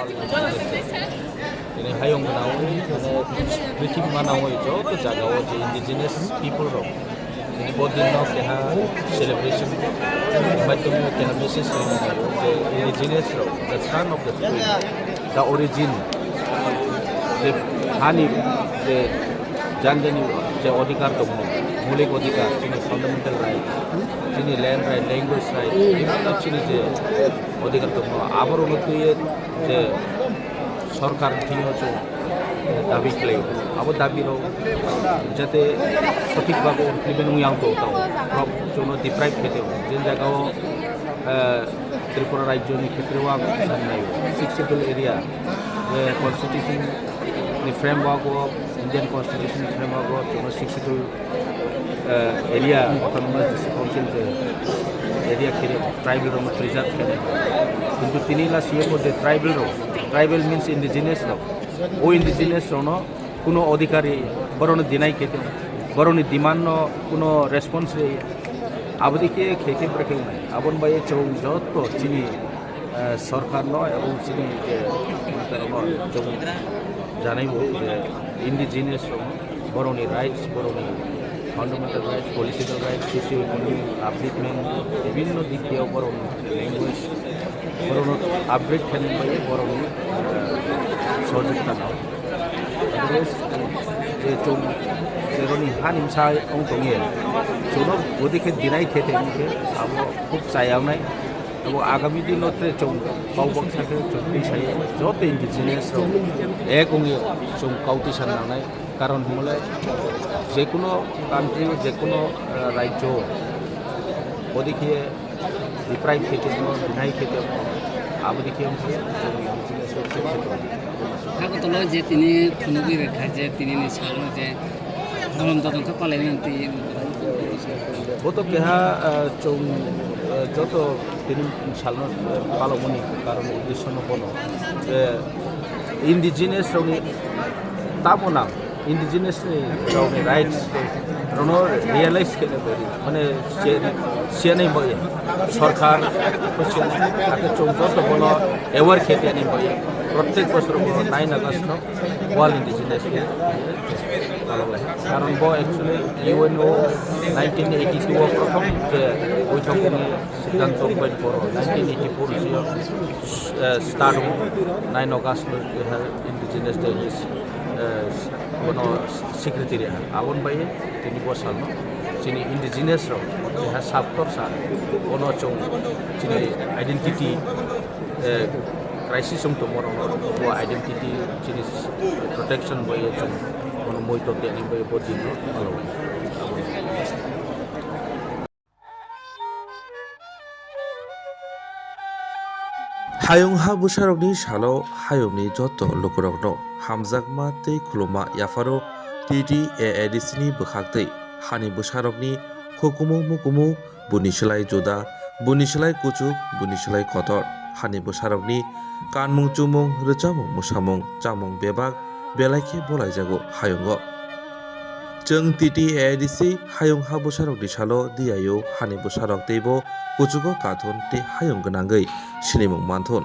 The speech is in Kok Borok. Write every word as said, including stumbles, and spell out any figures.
Tini hayung gwnang, tini prithibi manang joto jaga o je indigenous people rok tini bo din no keha celebration ni maidhyam o keha message rwmani je indigenous rok, the son of the soil, the origin, je hani je jani jani je odhikar tongo, moulik odhikar, chini fundamental right, chini land right, language right, bibhinno chini je odhikar tongo, aborokno twiwi je sorkar thwngwi chwng dabi khlaio. Abo dabi rok jate sothik bhabe implement wngya wngtong tao, borok chwngno deprive khe tong. Je jaga o, eh, Tripura rajyo ni khetre o ang sanai, Sixth Schedule area, eh, constitution ni framework o, Indian constitution ni framework o chwngno Sixth Schedule eh, area, autonomous district council je area khe tribal rok no preserve khe. Kintu tini la C M o je tribal rok, tribal means indigenous rok, o indigenous rok no kuno odhikari borok no deny khe, borok ni demand no kuno response rwya. Abo dikhe khe khe bwrwi khe wngnai. Aboni bai chwng joto chini eh, sorkar no ebong chini je, no chwng janai bo je indigenous rok, borokni rights, borokni fundamental rights, political rights, socio-economic upliftment, bibhinno dik diyo borokni language, borokno upgrade khaina bagwi borokni, eh, sohojogita nao. Otherwise, je chwng, jeroni hani bwsa wng tongya, chwngno bwdikhe deny khe tongkhe, abo khub chaya wngnai. Abo agami dino tere chwng kok baksa khe chwng twi sai joto indigenous rok ek wngwi chwng kok twi san nangnai. Karon hwnle jekuno country, jekuno, eh, rajyo bodi khe deprive khe tongmo, deny khe tongmo, abo dikhe wngkhe chwng indigenous rok khe tongmo. Hakhe tolo je tini phunugwi rwkha je tinini salo je Borom jotong khe palai nang twi. Bo to keha, ah, chwng, ah, joto tini salno, ah, palokmani karon uddesho no bono. Je indigenous rokni tamo nang, indigenous ni rokni rights rokno realize khe nai bai, mane siya nai bai. Sorkar, ake chwng joto bono aware khe nai bai. Prottek bosor bono nine August no World Indigenous Day palok lai. Karon bo actually U N O nineteen eighty-two o prothom je boithok ni siddhanto bai poro nineteen eighty-four si, eh, start o nine August no, eh, Indigenous Day ni, eh, bono secretary ha. Aboni bai tini bo salno chini indigenous rok ha sub torsa bono chwng chini identity, eh, crisis wng tongmo rok no bo identity chini protection bai chwng bono moito teni bai bo din no palo. Hayung ha bwsarokni salo hayungni joto lukurokno hamjakma tei khulumma yapharo T T A A D C ni bwkhaktwi hani bwsarokni hukumu mukumu, buni slai juda, buni slai kuchuk, buni slai kotor, hani bwsarokni kanmung chumung, rwchapmung mwsamung, chamung bebak belai khe bolaijago hayungo. Chwng T T A A D C hayung ha bwsarokni salo diyaio hani bwsarok teibo kuchugo kathun tei hayung gwnangwi sinimung manthun.